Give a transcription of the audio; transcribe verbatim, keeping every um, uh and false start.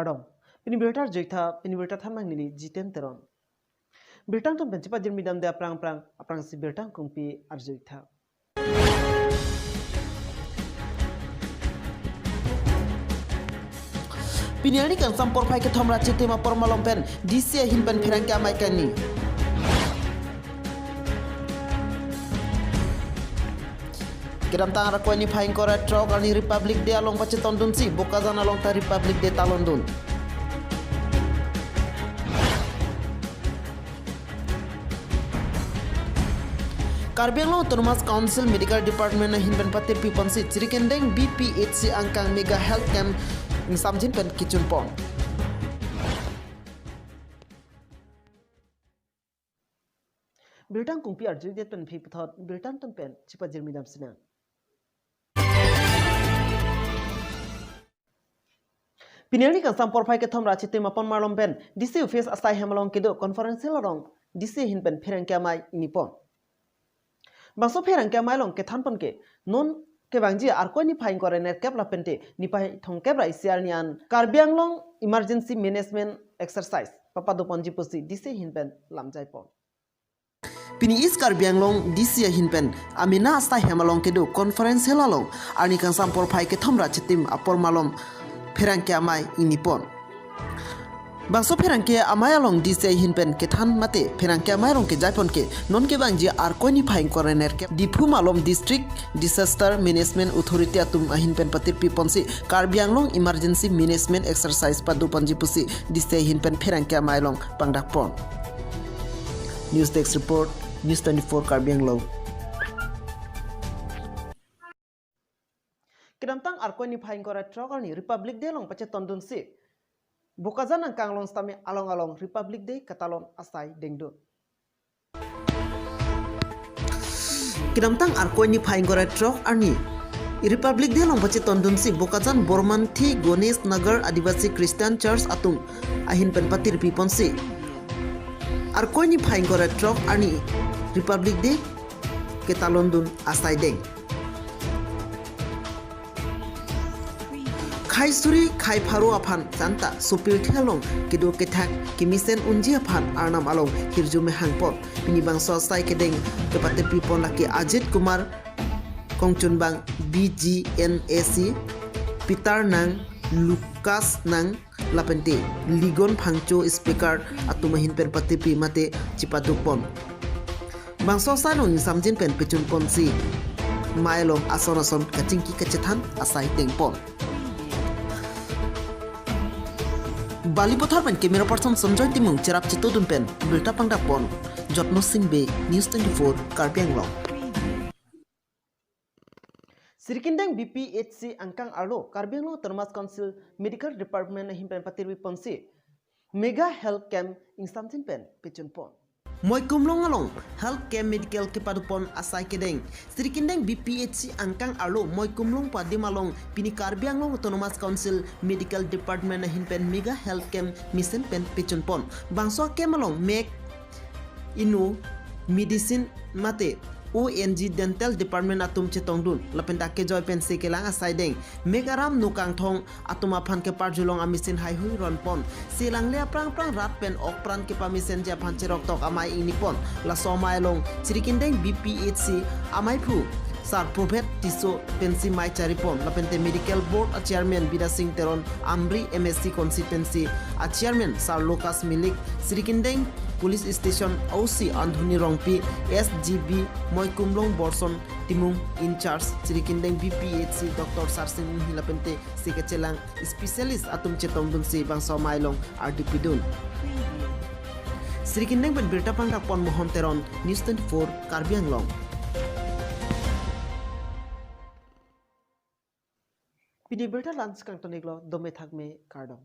Kardom. Pini birta arjuitha, pini birta thanbang neli Jiten Teron. Birta angton pen chepajirmi damde aphrang aphrang, aphrangsi birta angkungpi arjuitha. Pini arni kangsam porphai kethom ra chitim apor malom pen D C ahin pen pherangke amei kangni. Kedamtang Arkoi niphai ingkoi ra throk arni Republic Day along pachetondunsi Bokajan along ta Republic Day talondun. Karbi Anglong Autonomous Council Medical Department ahin pen patirpi ponsi Jirikindeng B P H C angkang Mega Health Camp ingsamjin pen kechun pon. Birta angkungpi arjuidet pen phi puthot birta angton pen chepajirmi dam sinang. Pini arni kangsam porphai kethom ra chitim apor malom pen D C office asai hem along kedo conference hall along D C ahin pen pherangke amei ingni pon. Bangso pherangke amei along kethan pon ke non kevangji Arkoi niphai ingkoi ra nerkep lapente niphai thomkep ra isi arni an Karbi Anglong Emergency Management Exercise papado ponji pusi D C ahin pen lamjai pon. Pini East Karbi Anglong D C ahin pen amena asai hem along kedo conference hall along arni kangsam porphai kethom ra chitim apor malom pherangke amei ingni pon. Bangso pherangke amei along D C ahin pen kethan mate pherangke amei along kejai pon ke non kevangji Arkoi niphai ingkoi ra nerkep Diphu malom District Disaster Management Authority atum ahin pen patirpi ponsi Karbi Anglong Emergency Management Exercise pado ponji pusi D C ahin pen pherangke amei along pangdak pon. News Desk Report, News twenty-four Karbi Anglong. Kedamtang Arkoi niphai ingkoi ra throk arni Republic Day along pachetondunsi Bokajan angkang along sitame along along Republic Day katalon asai dengdun. Kedamtang Arkoi niphai ingkoi ra throk arni Republic Day along pachetondunsi Bokajan Bormanthi Ganesh Nagar Adivasi Christian Church atum ahin pen patirpi ponsi Arkoi niphai ingkoi ra throk arni Republic Day ketalondun asai deng. Khai suri khai pharo aphan janta sopirthe along kedo kethak kemesen unji aphan Arnam along hirjume hangpon. Pini bangso asai kedeng kepatirpi pon lake Ajit Kumar Kongchunbang B G N A C, Peter Nang, Lucas Nang, lapente Ligon Phangcho speaker atum ahin pen patirpi mate chepado pon. Bangso asai along ingsamjin pen pechun ponsi amei along ason ason kachingki kachethan asai deng pon. Balipathar pen camera person Sanjoy Timung cherap chetondun pen birta pangdak pon. Jotno Singbe, News twenty-four Karbi Anglong. Jirikindeng B P H C angkang arlo Karbi Anglong Autonomous Council Medical Department ahin pen patirpi ponsi Mega Health Camp ingsamjin pen pechun pon. Moikumlong along Health Camp Medical kepado pon asai kedeng. Jirikindeng B P H C angkang arlo Moikumlong pu adim along pini Karbi Anglong Autonomous Council Medical Department ahin pen Mega Health Camp mesen pen pechun pon. Bangso camp along mek, eno, medicine mate O N G dental department atum chetongdun lapen dak kejoi pensi kelang asai deng. Mek aram, no kangthong atum aphan keparjulong amesen haihui ron pon. Selangle aphrang aphrang rat pen okpran kepamesenji aphan cheroktok amei ingni pon. Laso amei along Jirikindeng B P H C ameiphu Sar Probet Tisso pensi mei chari pon lapente Medical Board a Chairman Bidya Sing Teron, Amri M A C Constituency a Chairman Sar Lucas Milik, Jirikindeng Police Station O C Andhuni Rongpi, S G B Moikumlong Borson Timung, in charge Jirikindeng B P H C Doctor Sarsing Inghi lapente si kachelang specialist atum chetongdunsi bangso amei along ardi pidun. Jirikindeng pen birta pangdak pon Mohon Teron, News twenty-four Karbi Anglong. Pini birta la-ansi kangton-iklo, dome thakme, kardom.